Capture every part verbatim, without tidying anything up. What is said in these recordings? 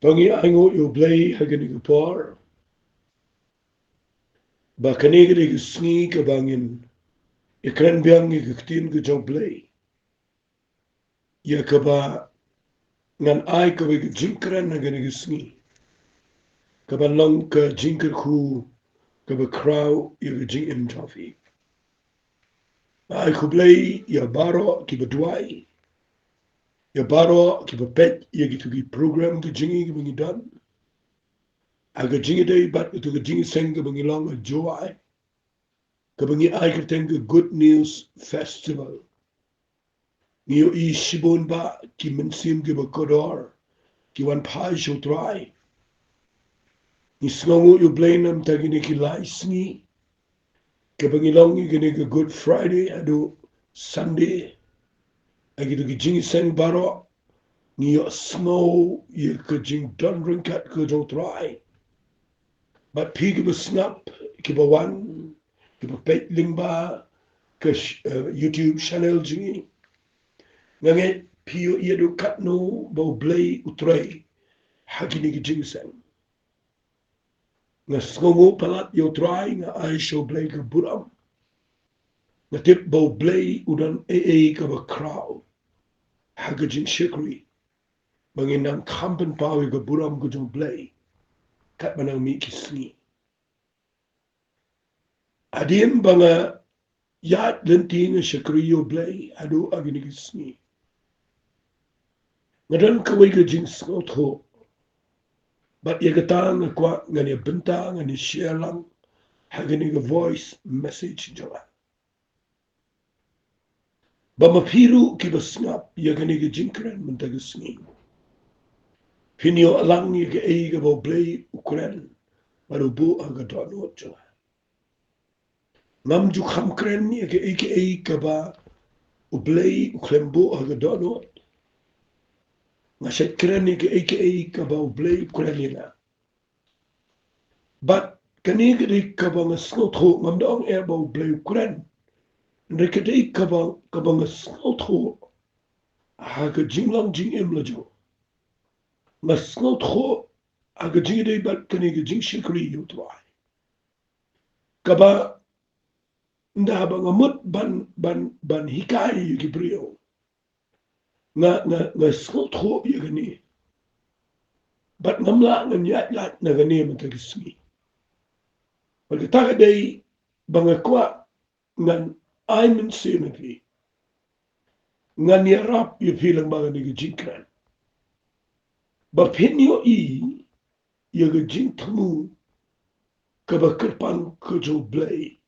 To ngin ainguh ïa U Blei ha kane ka por, ba kane ka dei ka sngi kaba ngin ïakren biang ïa ka ktien ka jong U Blei, ïa kaba ngan ai kawei ka jingkren ha kane ka sngi, kaba long ka jingkyrkhu kaba khraw ïa ka jingim jong phi. Ai khublei ïa baroh kiba duwai, ïa baroh kiba peit ïa kito ki program ka jong ngi kaba ngi don ha ka jingïadei bad kato ka jingïaseng kaba ngi long ha Jowai, kaba ngi ai kyrteng ka Good News Festival. Ngi ïohi shibun bah ki mynsiem kiba kordor ki wan phai sha U Trai. Ngi sngewnguh ïa U Blei namar kine ki lai sngi kaba ngi long ïa kane ka Good Friday haduh Sunday. Ha kito ki jingïaseng baroh ngi ïohsngew ïa ka jingdon ryngkat ka jong U Trai. Bad phi kiba sngap, kiba wan, kiba peit lyngba ka sh-, eh, YouTube channel jong ngi, nga ngeit phi ïohi haduh katno ba U Blei u trei ha kine ki jingïaseng. Nga sngewnguh palat ïa U Trai, nga ai sha U Blei ka burom. Nga tip ba U Blei u don ei ei kaba khraw ha ka jingshakri, ba ngin nang kham pynpaw ïa ka burom ka jong U Blei katba nang mih ki sngi. Hadien ba nga ïaid lynti nga shakri ïa U Blei haduh ha kine ki sngi, nga don kawei ka jingsngewthuh, bad ïa kata nga kwah ngan ïa bynta, ngan ïa share lang ha kane ka voice message jong nga. Ba ma phi ruh kiba sngap ïa kane ka jingkren mynta ka sngi, phin ïoh lang ïa kaei kaba U Blei u kren bad u buh ha ka dohnud jong nga. Ngam ju kham kren ïa kaei kaei kaba U Blei u khlem buh ha ka dohnud. Nga shait kren ïa kaei kaei kaba U Blei u kren ïa nga. Bad kane ka dei kaba nga sngewthuh, ngam da ong eh ba U Blei u kren. Hynrei ka dei kaba, kaba nga sngewthuh ha ka jinglong jingim la jong. Nga sngewthuh ha ka jingïadei bad kane ka jingshakri ïa U Trai, kaba ynda haba nga mut ban, ban, ban hikai ïa ki briew, nga, nga, nga sngewthuh ïa kane. Bad ngam lah ngan ïaid lait na kane mynta ka sngi. Bad kata ka dei ba nga kwah ngan ai mynsiem ïa phi, ngan ïarap ïa phi lyngba kane ka jingkren, ba phin ïohi ïa ka jingthmu kaba kyrpang ka jong U Blei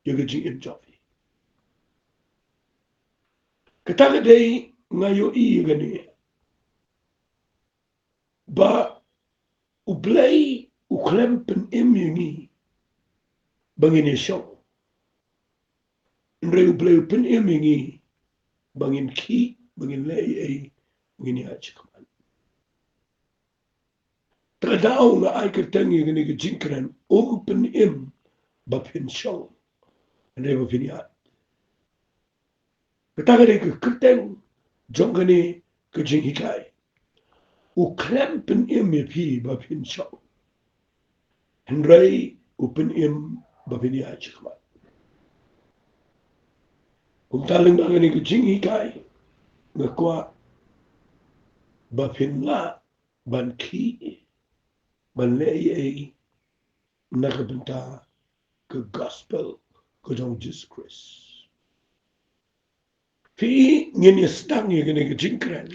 ïa ka jingim jong phi. Kata ka dei, nga ïohi ïa kane, ba U Blei u khlem pynim ïa ngi ba ngin ïashong. Hynrei U Blei u pynim ïa ngi ba ngin khih, ba ngin leh ei ei, ba ngin ïaid shakhmat. Te ka daw nga ai kyrteng ïa kane ka jingkren, um pynim ba phin shong, hynrei ba phin ïaid. Kata ka dei ka kyrteng jong kane ka jinghikai. U khlem pynim ïa phi ba phin shong, hynrei u pynim ba phin ïaid shakhmat. Kumta lyngba kane ka jinghikai, nga kwah ba phin lah ban khih, ban leh ei ei na ka bynta ka gospel ka jong U Jisu Khrist. Phi, ngin ïa sdang ïa kane ka jingkren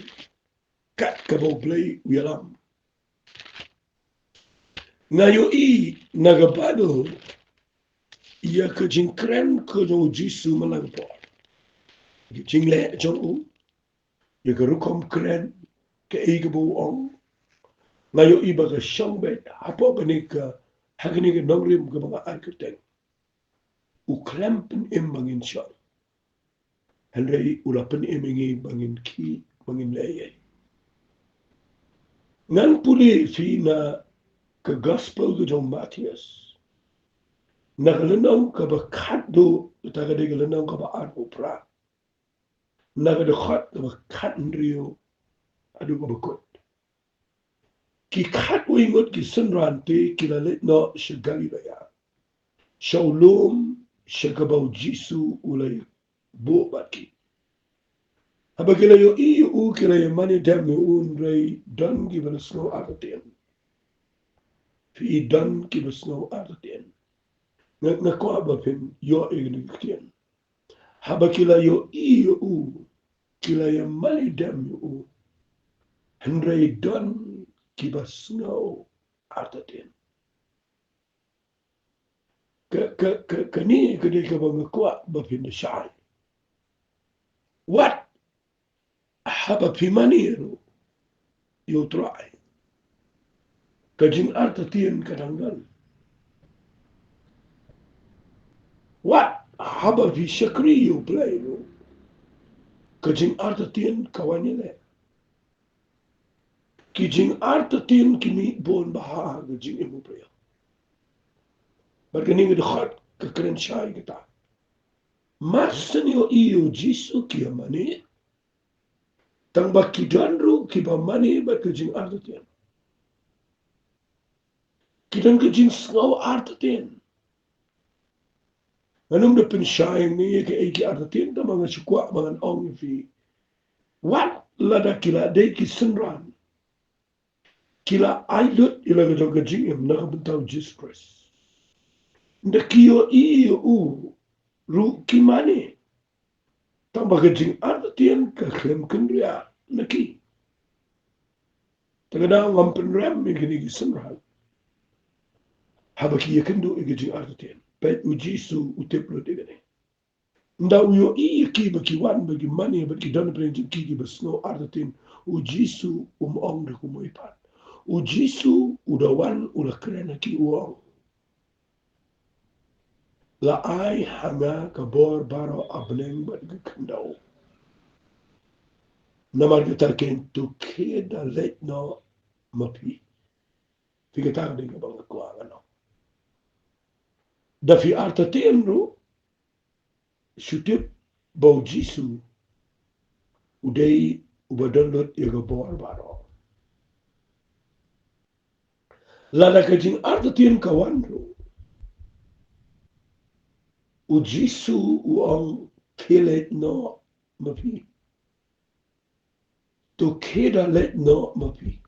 kat kaba U Blei u ïalam. Nga ïohi na ka Baibl ïa ka jingkren ka jong U Jisu man la ka por, ïa ka jingleh jong u, ïa ka rukom kren, kaei kaba u ong. Nga ïohi ba ka shong beit hapoh kane ka, ha kane ka nongrim kaba nga ai kyrteng, U khlem pynim ba ngin shong, hynrei u la pynim ïa ngi ba ngin khih, ba ngin leh ei ei. Ngan pule ïa phi na ka gospel ka jong u Mathaios, na ka lynnong kaba khatduh, kata ka dei ka lynnong kaba arphew phra, na ka dkhot kaba khathynriew haduh kaba kut. Ki khatwei ngut ki synran te ki la leit noh sha Galilea, sha u lum sha kaba u Jisu u la ïabuh bad ki. Haba ki la ïohi ïa u, ki la ïamane dem ïa u, hynrei don kiba la sngew artatien. Phi, don kiba sngew artatien. Nga, nga kwah ba phin ïoh ïa kane ka ktien. Haba ki la ïohi ïa u, ki la ïamane dem ïa u, hynrei don kiba sngew artatien. Ka, ka, ka, kane ka dei kaba nga kwah ba phin da shai. Wat haba phi mane ruh ïa U Trai, ka jingartatien ka dang don. Wat haba phi shakri ïa U Blei ruh, ka jingartatien ka wan ïaleh. Ki jingartatien ki mih bun bha ha ka jingim u briew. Bad kane ka dkhot ka kren shai kata. Mar shen ïohi ïa u Jisu ki ïamane, tang ba ki don ruh kiba mane bad ka jingartatien. Ki don ka jingsngew artatien. Ngan ym da pynshai ïa ngi ïa kaei ki artatien, tang ba nga shu kwah ba ngan ong ïa phi. Wat lada ki la dei ki synran, ki la ai lut ïa la ka jong ka jingim na ka bynta u Jisu Khrist. Ynda ki ïohi ïa u ruh ki mane, tang ba ka jingartatien ka khlem kynriah na ki. Te nga dang ngam pynrem ïa kine ki synran haba ki ïakynduh ïa ka jingartatien. Peit, u Jisu u tip lut ïa kane. Ynda u ïohi ïa ki ba ki wan, ba ki mane, ba ki don pyrshah jong ki kiba sngew artatien, u Jisu um ong da kumwei pat. U Jisu u da wan, u da kren ha ki, u ong, la ai ha nga ka bor baroh ha bneng bad ka khyndew. Namar kata keiñ to khie da leit noh ma phi. Phi, kata ka dei kaba nga kwah ngan ong. Da phi artatien ruh, shu tip ba u Jisu u dei uba don lut ïa ka bor baroh. Lada ka jingartatien ka wan ruh, u Jisu u ong, khie leit noh ma phi. To khie da leit noh ma phi.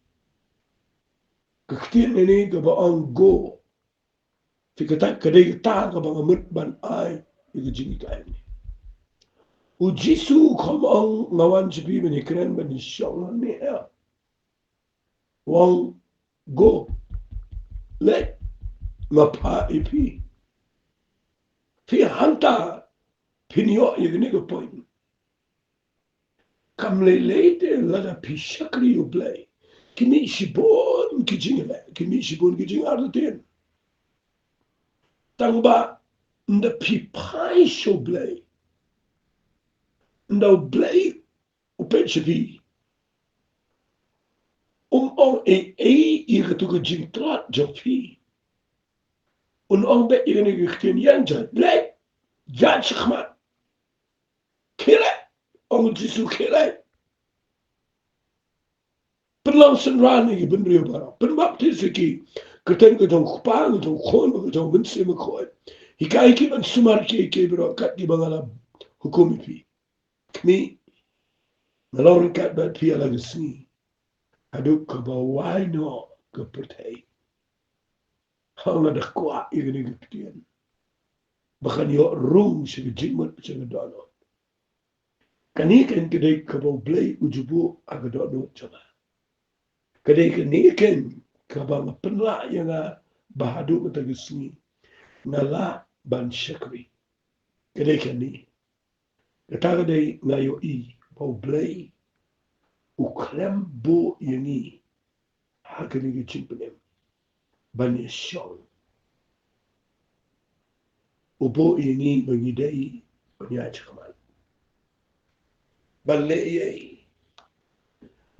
Ka ktien ine kaba ong go, phi, kata ka dei kata kaba nga mut ban ai ïa ka jinghikai. U Jisu um ong, nga wan sha phi ban ïakren, ban ïashong hangne. U ong, go, leit, nga phah ïa phi. Phi, hangta phin ïoh ïa kane ka point. Kam lei lei te lada phi shakri ïa u Blei, ki mih shibun ki jingïaleh, ki mih shibun ki jingartatien. Tang ba ynda phi phai sha u Blei, ynda u Blei u peit sha phi, um ong ei ei ïa katu ka jingtlot jong phi. Un ong beit ïa kane ka ktien, ïeng, jait, leit, jait shakhmat. Khie leit, ong u Jisu, khie leit. Pynlong synran ïa ki bynriew baroh, pynbaptis ïa ki ha ka kyrteng ka jong u Kpa, ka jong u Khun, ka jong u Mynsiem Bakhuid. Hikai ki ban sumar ïa kiei kiei baroh kat kiba nga la hukum ïa phi. Khmih, nga long ryngkat bad phi ïa la ka sngi haduh kaba wai noh ka pyrthei. Nga da kwah ïa kane ka ktien ba kan ïoh rung sha ka jingmut, sha ka dohnud. Kane keiñ ka dei kaba u Blei u ju buh ha ka dohnud jong nga. Ka dei kane keiñ kaba nga pynlah ïa nga ba haduh mynta ka sngi nga lah ban shakri. Ka dei kane. Kata ka dei, nga ïohi ba u Blei u khlem buh ïa ngi ha kane ka jingpynim ban ïashong. U buh ïa ngi ba ngi dei ban ïaid shakhmat, ban leh ei ei,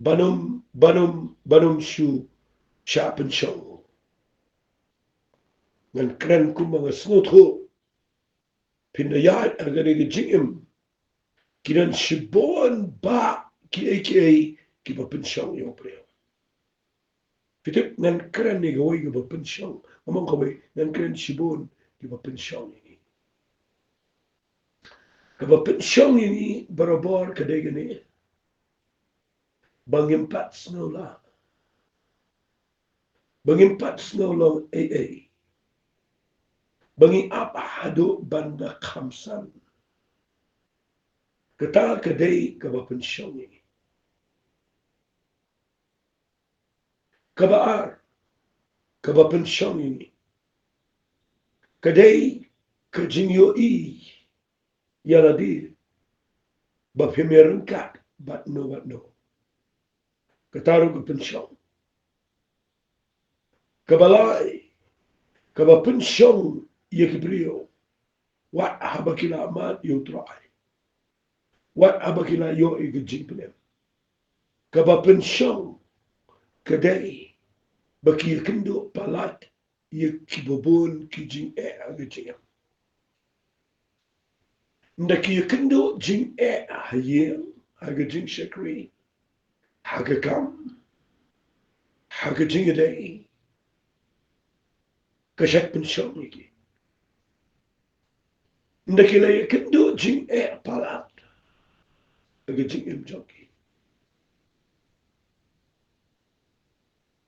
ban ym, ban ym, ban ym shu shah pynshong. Ngan kren kumba nga sngewthuh. Phin da ïaid ha kane ka jingim, ki don shibun bah kiei kiei kiba pynshong ïa u briew. Phi tip, ngan kren ïa kawei kaba pynshong. Nga ong kawei, ngan kren shibun kiba pynshong ïa ngi. Kaba pynshong ïa ngi barabor ka dei kane. Ba ngim pat sngew lah. Ba ngim pat sngew long ei ei. Ba ngi ap haduh ban da khamsan. Kata ka dei kaba pynshong ïa ngi. Kaba ar, kaba pynshong ïa ngi, ka dei ka jingïohi ïa lade ba phim ïaryngkat bad no bad no. Kata ruh ka pynshong. Kaba lai, kaba pynshong ïa ki briew, wat haba ki la mad ïa U Trai, wat haba ki la ïoh ïa ka jingpynim, kaba pynshong ka dei ba ki ïakynduh palat ïa kiba bun ki jingeh ha ka jingim. Ynda ki ïakynduh jingeh ha ïing, ha ka jingshakri, ha ka kam, ha ka jingïadei, ka shait pynshong ïa ki. Ynda ki la ïakynduh jingeh palat ha ka jingim jong ki,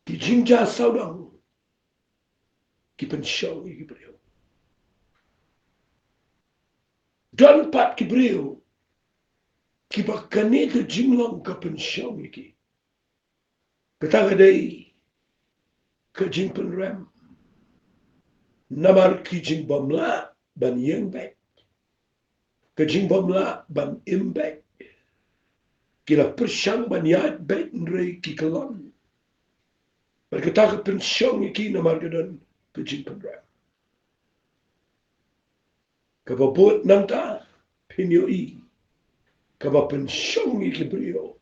ki jingjia sawdong ki pynshong ïa ki briew. Don pat ki briew kiba kane ka jinglong ka pynshong ïa ki. Kata ka dei ka jingpynrem. Namar ki jingbymlah ban ïeng beit, ka jingbymlah ban im beit, ki la pyrshang ban ïaid beit hynrei ki kyllon. Bad kata ka pynshong ïa ki namar ka don ka jingpynrem. Kaba bud nangta, phin ïohi, kaba pynshong ïa ki briew,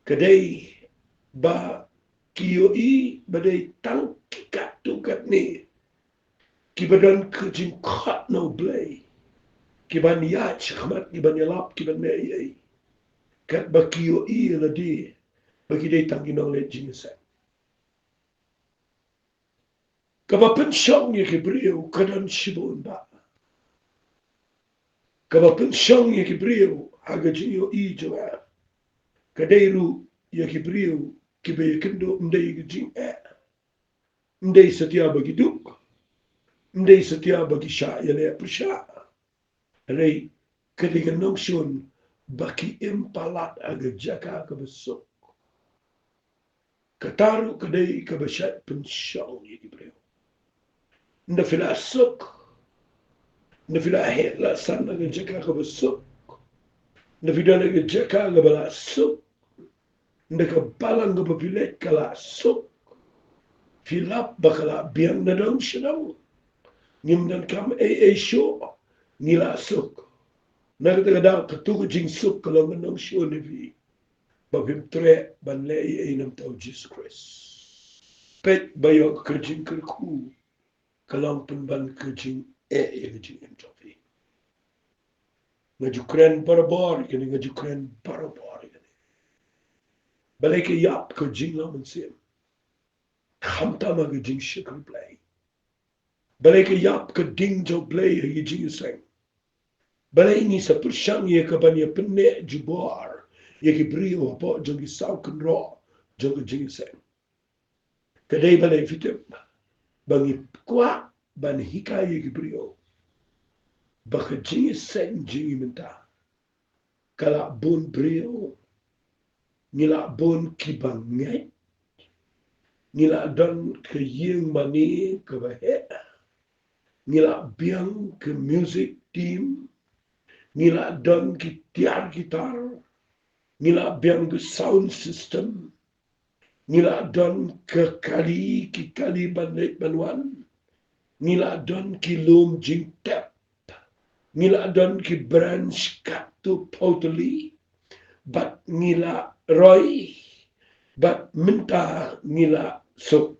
ka dei ba ki ïohi ba dei tang ki katto katne kiba don ka jingkhot na U Blei, kiban ïaid shakhmat, kiban ïalap, kiban leh ei ei, katba ki ïohi ïa lade ba ki dei tang ki nongleit jingïaseng. Kaba pynshong ïa ki briew ka don shibun bha. Kaba pynshong ïa ki briew ha ka jingïohi jong nga, ka dei ruh ïa ki briew kiba ïakynduh ym dei ïa ka jingeh, ym dei satia ba ki duk, ym dei satia ba ki shah ïaleh pyrshah. Hynrei ka dei ka nongshun ba ki im palat ha ka jaka kaba suk. Kata ruh ka dei kaba shait pynshong ïa ki briew. Ynda phi la suk, ynda phi la heh la san ha ka jaka kaba suk, ynda phi don ha ka jaka kaba la suk, ynda ka balang kaba phi leit ka la suk, phi lap ba ka la biang nadong shadong. Ngim donkam ei ei shuh, ngi la suk. Na kata ka daw, katu ka jingsuk ka long ka nongshun ïa phi ba phim treh ban leh ei ei na bynta U Jisu Khrist. Peit ba ïoh ka jingkyrkhu ka long pynban ka jingeh ïa ka jingim jong phi. Nga ju kren barabor ïa kane, nga ju kren barabor ïa kane. Balei ka ïap ka jinglong mynsiem? Khamtam ha ka jingshakri Blei. Balei ka ïap ka ding jong U Blei ha ka jingïaseng? Balei ngi sa pyrshang ïa kaban ïa pynneh jubor ïa ki briew hapoh jong ki saw kynroh jong ka jingïaseng? Ka dei balei phi tip? Ba ngi kwah ban hikai ïa ki briew ba ka jingïaseng jong ngi mynta ka la bun briew, ngi la bun kiba ngeit, ngi la don ka ïing mane kaba heh, ngi la biang ka music team, ngi la don ki tiar guitar, ngi la biang ka sound system, ngi la don ka kali, ki kali ban leit ban wan, ngi la don ki lum jingtep, ngi la don ki branch katto pawtylli, bad ngi la roi, bad mynta ngi la suk.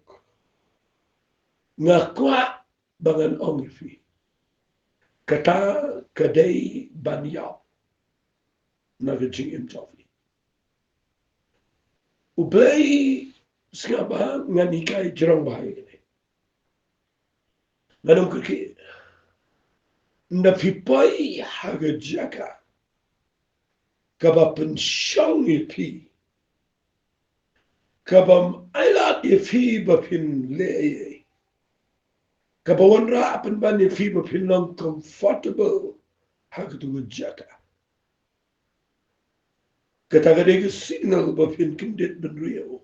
Nga kwah ba ngan ong ïa phi, kata ka dei ban ïap na ka jingim jong phi. U Blei sngap bha, ngan hikai jrong bha ïa kane. Ngan ong kyrkieh. Ynda phi poi ha ka jaka kaba pynshong ïa phi, kaba ym ailad ïa phi ba phin leh ei ei, kaba wanrah pynban ïa phi ba phin long comfortable ha katu ka jaka, kata ka dei ka signal ba phin kyndit bynriew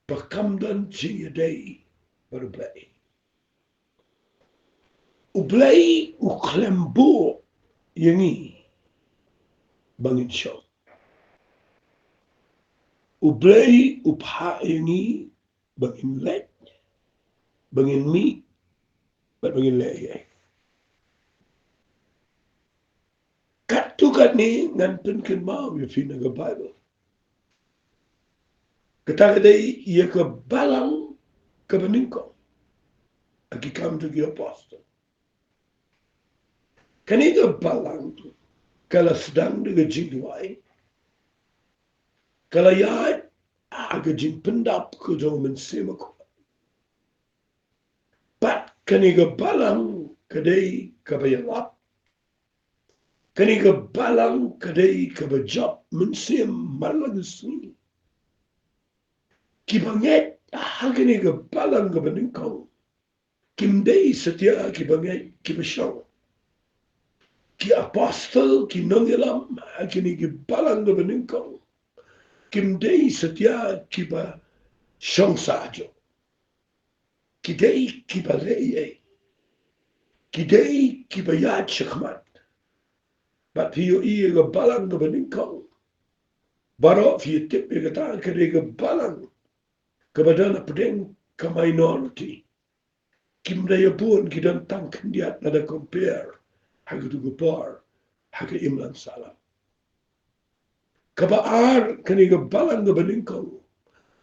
ba kam don jingïadei bad U Blei. U Blei u khlem buh ïa ngi ba ngin shong. U Blei u phah ïa ngi ba ngin leit, ba ngin mih, bad ba ngin leh ei ei. Katto katne ngan pynkynmaw ïa phi na ka Baibl. Kata ka dei ïa ka balang kaba nyngkong ha Ki Kam jong ki Apostol. Kane ka balang ka la sdang da ka jingduwai, ka la ïaid ha ka jingpyndap ka jong u Mynsiem Bakhuid. Bad kane ka balang ka dei kaba ïalap. Kane ka balang ka dei kaba jop mynsiem man la ka sngi. Kiba ngeit ha kane ka balang kaba nyngkong kim dei satia kiba ngeit kiba shong. Ki apostol, ki nongïalam ha kane ka balang kaba nyngkong kim dei satia kiba shong sah jong. Ki dei kiba leh ei ei. Ki dei kiba ïaid shakhmat. Bad phi ïohi ïa ka balang kaba nyngkong, baroh phi tip ïa kata, ka dei ka balang kaba don hapdeng ka minority. Kim dei ïa bun, ki don tang khyndiat lada compare ha katu ka por ha ka imlang sahlang. Kaba ar, kane ka balang kaba nyngkong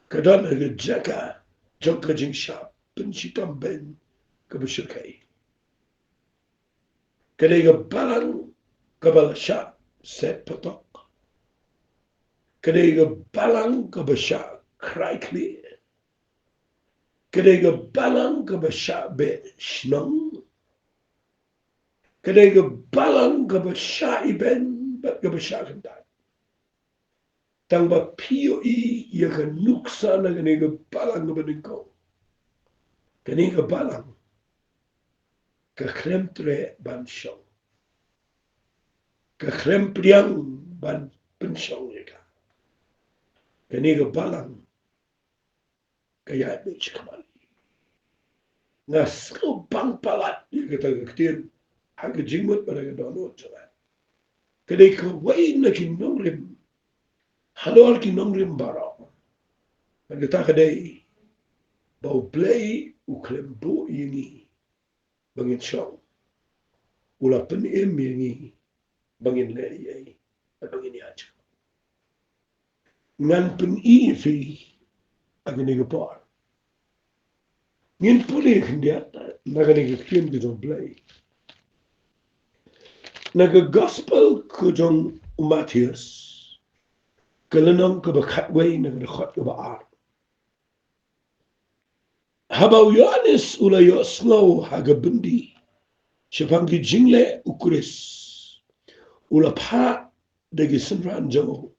ka don ha ka jaka jong ka jingshah pynshitom beiñ kaba shyrkhei. Ka dei ka balang kaba la shah set patok. Ka dei ka balang kaba shah khrai khlieh. Ka dei ka balang kaba shah beh shnong. Ka dei ka balang kaba shah ibeiñ bad kaba shah kyntait. Tang ba phi ïohi ïa ka nuksa na kane ka balang kaba nyngkong, kane ka balang ka khlem treh ban shong. Ka khlem pdiang ban pynshong ïa ka. Kane ka balang ka ïaid beit shakhmat. Nga sngewbang palat ïa kata ka ktien ha ka jingmut bad ha ka dohnud jong nga. Ka dei kawei na ki nongrim halor ki nongrim baroh. Bad kata ka dei ba U Blei u khlem buh ïa ngi ba ngin shong. U la pynim ïa ngi ba ngin leh ei ei, ba ngin ïaid. Ngan pyni ïa phi ha kane ka por. Ngin pule khyndiat na kane ka ktien ka jong U Blei na ka Gospel ka jong u Mathaios, ka lynnong kaba khatwei, na ka dkhot kaba ar. Haba u Ïoannis u la ïohsngew ha ka byndi shaphang ki jingleh U Khrist, u la phah da ki synran jong u,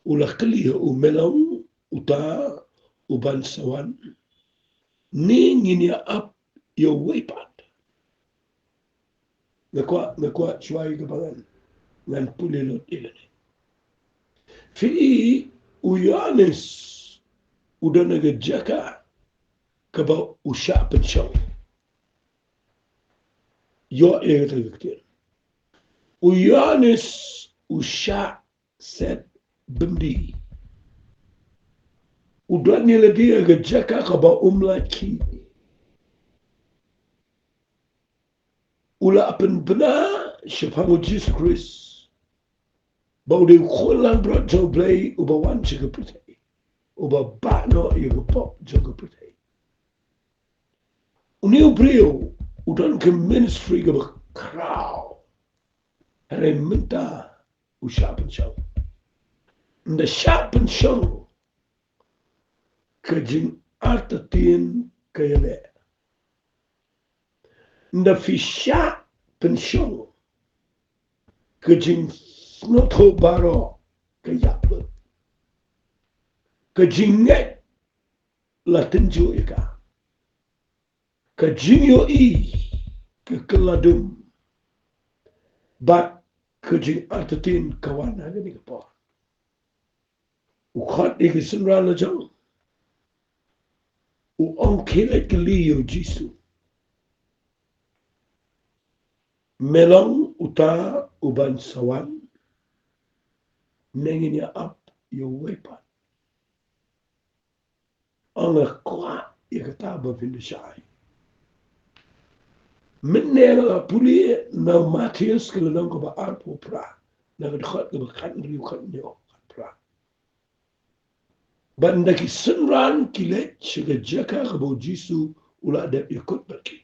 u la kylli ha u, me long uta uban sa wan, ne ngin ïa ap ïa uwei pat? Nga kwah, nga kwah shuwa ïa kaba ngan, ngan pule lut ïa kane. Phi i, u Ïoannis u don ha ka jaka kaba u shah pynshong. Ïoh ïa kata ka ktien. U Ïoannis u shah set byndi. U don ïa lade ha ka jaka kaba um lait khih. U la pynbna shaphang U Jisu Khrist ba u dei u khun langbrot jong U Blei uba wan sha ka pyrthei, uba bah noh ïa ka pop jong ka pyrthei. Une u briew u don ka ministry kaba khraw. Hynrei mynta u shah pynshong. Ynda shah pynshong, ka jingartatien ka ïaleh. Ynda phi shah pynshong, ka jingsngewthuh baroh ka ïap lut. Ka jingngeit la tynjuh ïa ka. Ka jingïohi ka kylla dum. Bad ka jingartatien ka wan ha kane ka por. U khot ïa ki synran la jong. U ong khie leit kylli ïa u Jisu. Me long uta uban sa wan, ne ngin ïa ap ïa uwei pat? Ong nga kwah ïa kata ba phin da shai. Mynne nga la pule na Mathaios ka lynnong kaba arphew phra, na ka dkhot kaba khathynriew, khathynñiew, khatphra. Bad ynda ki synran ki leit sha ka jaka kaba u Jisu u la dep ïakut bad ki,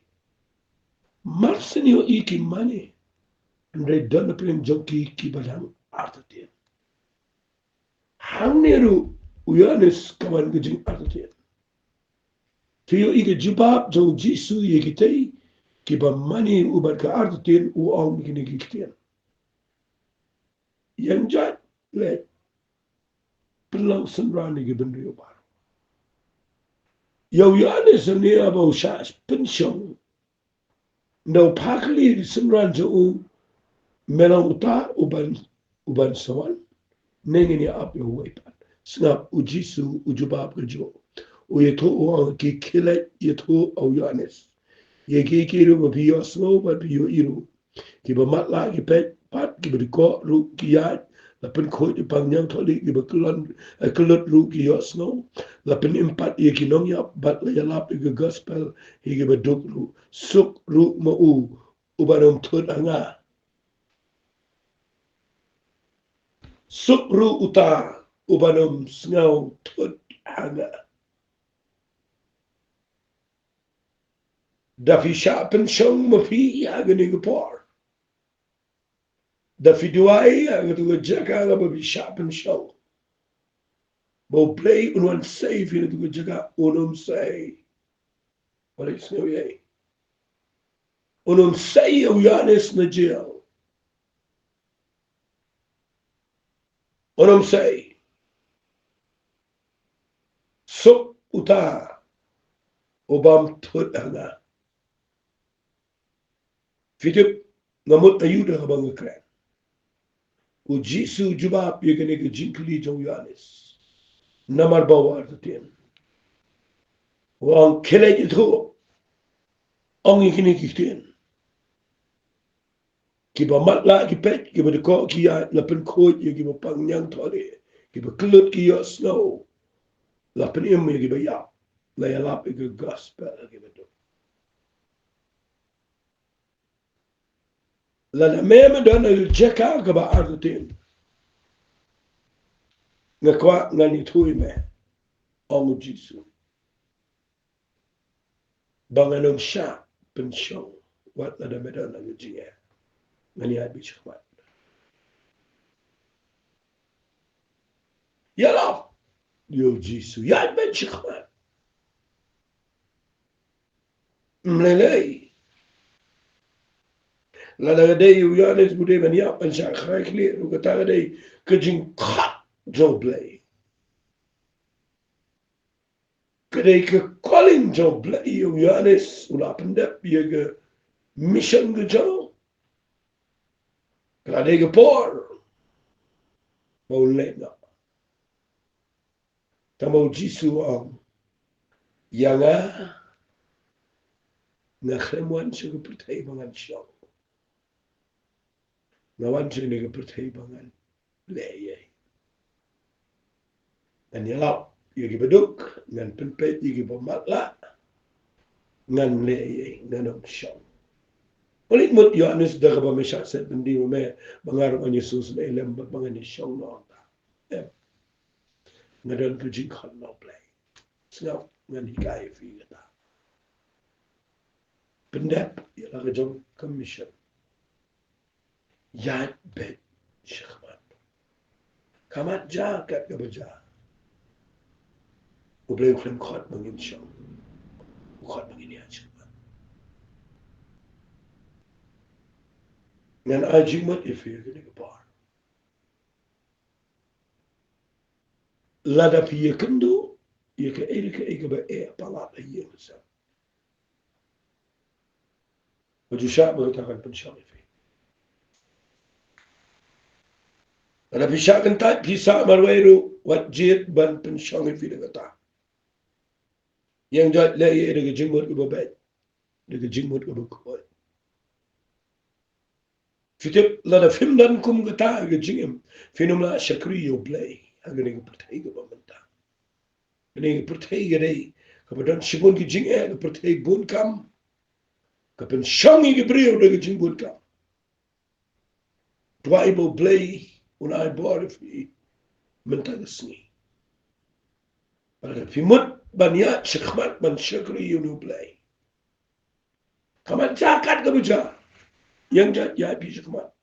mar shen ïohi ki mane, hynrei don na pdeng jong ki kiba dang artatien. Hangne ruh u Ïoannis ka wan ka jingartatien. Te ïohi ka jubab jong u Jisu ïa kitei kiba mane u bad ka artatien, u ong kine ki ktien. Ïeng jait leit, pynlong synran ïa ki bynriew baroh. Ïa u Ïoannis hangne haba u shah pynshong, ynda u phah kylli ïa ki synran jong u, me long uta uban, uban sa wan, ne ngin ïa ap ïa uwei pat? Sngap, u Jisu u jubab kajuh. U ïathuh, u ong, khie leit ïathuh ha u Ïoannis ïa kiei kiei ruh ba phi ïohsngew bad phi ïohi ruh. Kiba matlah ki peit, bad kiba dkoh ruh ki ïaid. La pynkhuid ïa ki pangñiang thylliej, kiba kyllut, eh, kyllut ruh ki ïohsngew. La pynim pat ïa ki nongïap, bad la ïalap ïa ka gospel ïa kiba duk ruh. Suk ruh ma u uban ym thut ha nga. Suk ruh uta uban ym sngew thut ha nga. Da phi shah pynshong ma phi ha kane ka por, da phi duwai ha katu ka jaka kaba phi shah pynshong, ba U Blei un wan sei phi na katu ka jaka, un ym sei. Balei sngew ïa, un ym sei ïa u Ïoannis na jel. Un ym sei. Suk uta ubym thut ha nga. Phi tip, nga mut aïu da kaba nga kren. U Jisu u jubab ïa kane ka jingkylli jong u Ïoannis. Namar ba u artatien. U ong khie leit ïathuh. Ong ïa kine ki ktien. Kiba matlah ki peit, kiba dkoh ki ïaid, la pynkhuid ïa kiba pangñiang thylliej, kiba kyllut ki ïohsngew, la pynim ïa kiba ïap, la ïalap ïa ka gospel ïa kiba duk. Lada me me don ha ka jaka kaba artatien, nga kwah ngan ïathuh ïa me, ong u Jisu, ba ngan ym shah pynshong wat lada me don ha ka jingeh. Ngan ïaid beit shakhmat. Ïalap ïa u Jisu, ïaid beit shakhmat. Ym lei lei. Lada ka dei u Ïoannis u dei ban ïap, ban shah khlai khlieh ruh, kata ka dei ka jingkhot jong U Blei. Ka dei ka calling jong U Blei ïa u Ïoannis, u la pyndep ïa ka mission ka jong u. Ka la dei ka por ba un leit noh. Tangba u Jisu u ong, ïa nga, nga khlem wan sha ka pyrthei ba ngan shong. Nga wan sha kane ka pyrthei ba ngan leh ei ei. Ngan ïalap ïa kiba duk, ngan pynpeit ïa kiba matlah, ngan leh ei ei, ngan ym shong. Balei mut Ïoannis da kaba me shah set byndi ma me, ba nga ruh ngan ïasngewsynei lem bad ba ngan ïashong noh, ong ta. Em. Nga don ka jingkhot na U Blei. Sngap, ngan hikai ïa phi kata. Pyndep ïa la ka jong ka mission. Ïaid beit shakhmat. Ka mat ja kat kaba ja. U Blei u khlem khot ba ngin shong. U khot ba ngin ïaid shakhmat. Ngan ai jingmut ïa phi ha kane ka por. Lada phi ïakynduh ïa kaei kaei kaba eh palat ha ïing ha sem, wat ju shah ba kata kan pynshong ïa phi. Lada phi shah kyntait, phi shah marwei ruh, wat jied ban pynshong ïa phi da kata. Ïeng jait leh ïa da ka jingmut kaba beit, da ka jingmut kaba khuid. Phi tip, lada phim don kum kata ha ka jingim, phin ym lah shakri ïa U Blei ha kane ka pyrthei kaba mynta. Kane ka pyrthei ka dei kaba don shibun ki jingeh, ka pyrthei bun kam, ka pynshong ïa ki briew da ka jingbun kam. Duwai ba U Blei un ai bor ïa phi mynta ka sngi. Bad lada phi mut ban ïaid shakhmat ban shakri ïa U Blei, ka mat jaka kaba jia, ïeng jait ïaid phi shakhmat,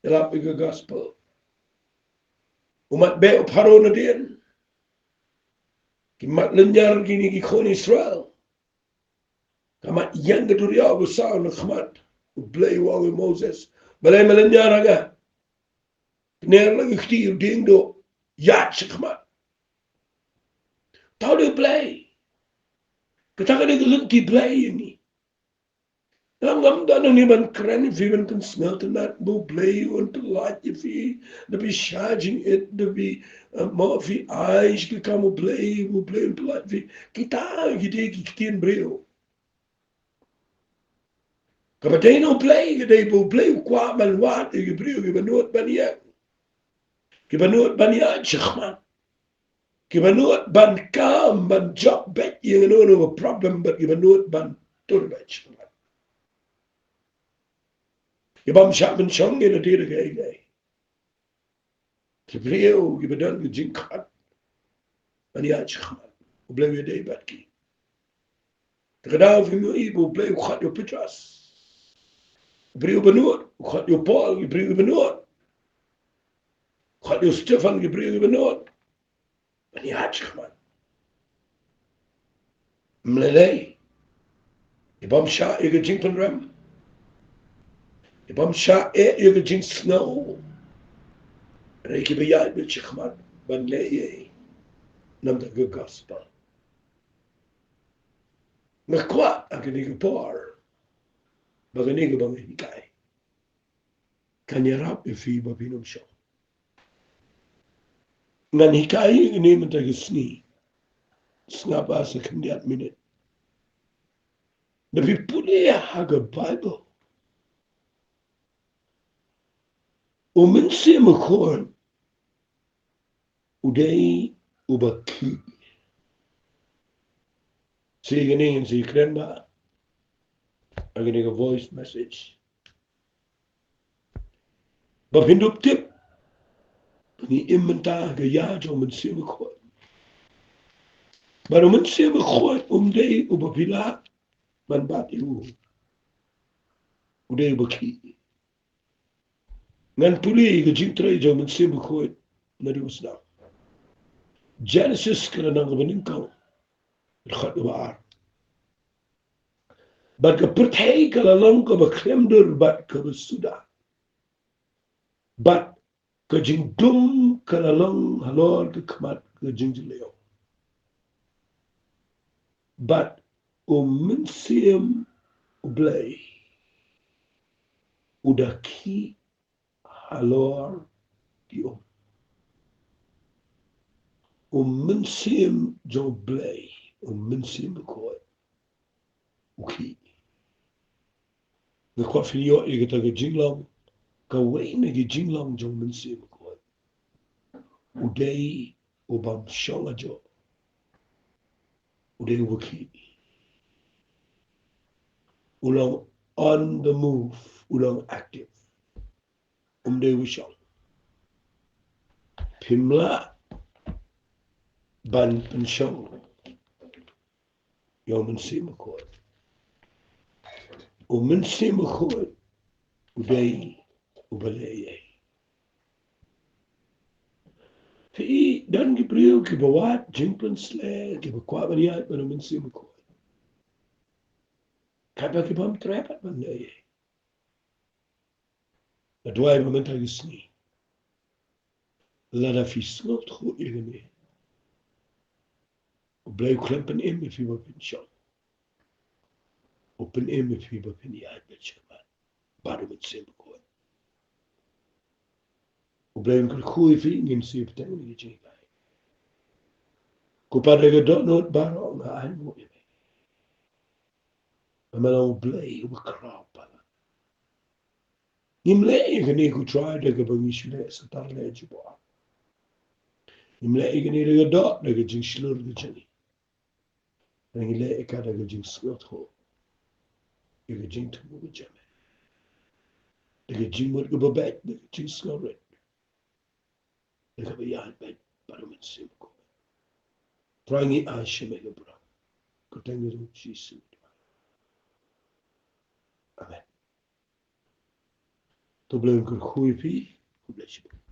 ïalap ïa ka gospel. U mat beh u Pharaoh nadien. Ki mat lynñiar kine ki khun Israel. Ka mat ïeng ka duriaw ba saw na khmat U Blei, u ong ïa u Moses, balei me lynñiar ha nga? Kner la ka kti, u dieng duh, ïaid shakhmat. Tau da U Blei. Kata ka dei ka lynti Blei ïa ngi. Ngam, ngam don hangne ban kren ïa phi, ban pynsngewtynnat ba U Blei un pyllait ïa phi, da phi shah jingit, da phi, eh, mo phi ai sha ka kam U Blei, U Blei un pyllait ïa phi. Kita ki dei ki ktien briew. Kaba dei na U Blei ka dei ba U Blei u kwah ban wad ïa ki briew kiba nud ban ïeng, kiba nud ban ïaid shakhmat, kiba nud ban kam, ban jop beit ïa kano kano ka problem, bad kiba nud ban tur beit shakhmat. Ki bym shah pynshong ïa lade da kaei kaei. Ki briew kiba don ka jingkhot ban ïaid shakhmat, U Blei u ïadei bad ki. Te ka daw phim ïohi ba U Blei u khot ïa u Petros, u briew ba nud, u khot ïa u Paul, u briew ba nud, u khot ïa u Stephan, u briew ba nud, ban ïaid shakhmat. Ym lei lei. Ki bym shah ïa ka jingpynrem, ki bym shah ïa ka jingsngew, hynrei kiba ïaid beit shakhmat ban leh ei ei namar ka gospel. Nga kwah ha kane ka por ba kane kaba nga hikai kan ïarap ïa phi ba phin ym shong. Ngan hikai ïa kane mynta ka sngi, sngap, ah, sa khyndiat minit. Da phi pule ha ka Baibl, U Mynsiem Bakhuid u dei uba khih. Shi kane ngin sa kren bha ha kane ka voice message. Ba phin dup tip, ngi im mynta ha ka ïa jong U Mynsiem Bakhuid. Bad U Mynsiem Bakhuid um dei uba phi lah ban bat ïa u. U dei uba khih. Ngan pule ka jingtrei jong U Mynsiem Bakhuid naduh ba sdang. Genesis ka lynnong kaba nyngkong, dkhot kaba ar. Bad ka pyrthei ka la long kaba khlem dur bad kaba suda, bad ka jingdum ka la long halor ka khmat ka jingjylliew. Bad U Mynsiem U Blei u da khih halor ki um. U Mynsiem jong U Blei, U Mynsiem Bakhuid, u khih. Nga kwah phin ïoh ïa kata ka jinglong, kawei na ki jinglong jong U Mynsiem Bakhuid. U dei u bym shong ajoh. U dei uba khih. U long on the move, u long active. Um dei uba shong. Phim lah ban pynshong ïa U Mynsiem Bakhuid. U Mynsiem Bakhuid u dei uba leh ei ei. Phi i don ki briew kiba wad jingpynsleh, kiba kwah ban ïaid bad u Mynsiem Bakhuid. Katba ki bym treh pat ban leh ei ei. Nga duwai ba mynta ka sngi, lada phi sngewthuh ïa kane, U Blei u khlem pynim ïa phi ba phin shong. U pynim ïa phi ba phin ïaid bad shakhmat bad u Mynsiem Bakhuid. U Blei un kyrkhu ïa phi, ngin sa ïa bteng ïa ka jinghikai. Ko Pa, da ka dohnud baroh nga ainguh ïa me. Me long U Blei uba khraw palat. Ngim leh ïa kane, ko Trai, da kaba ngi shu leh sa tang leh jubor. Ngim leh ïa kane da ka doh, da ka jingshlur ka jong ngi. Te ngi leh ïa ka da ka jingsngewthuh ïa ka jingthmu ka jong me, da ka jingmut kaba beit, da ka jingsngewrit, da kaba ïaid beit bad u Mynsiem Bakhuid. Trai, ngi ai sha me ka burom. Kyrteng ka jong u Jisu. Amen. To U Blei un kyrkhu ïa phi. Khublei shibun.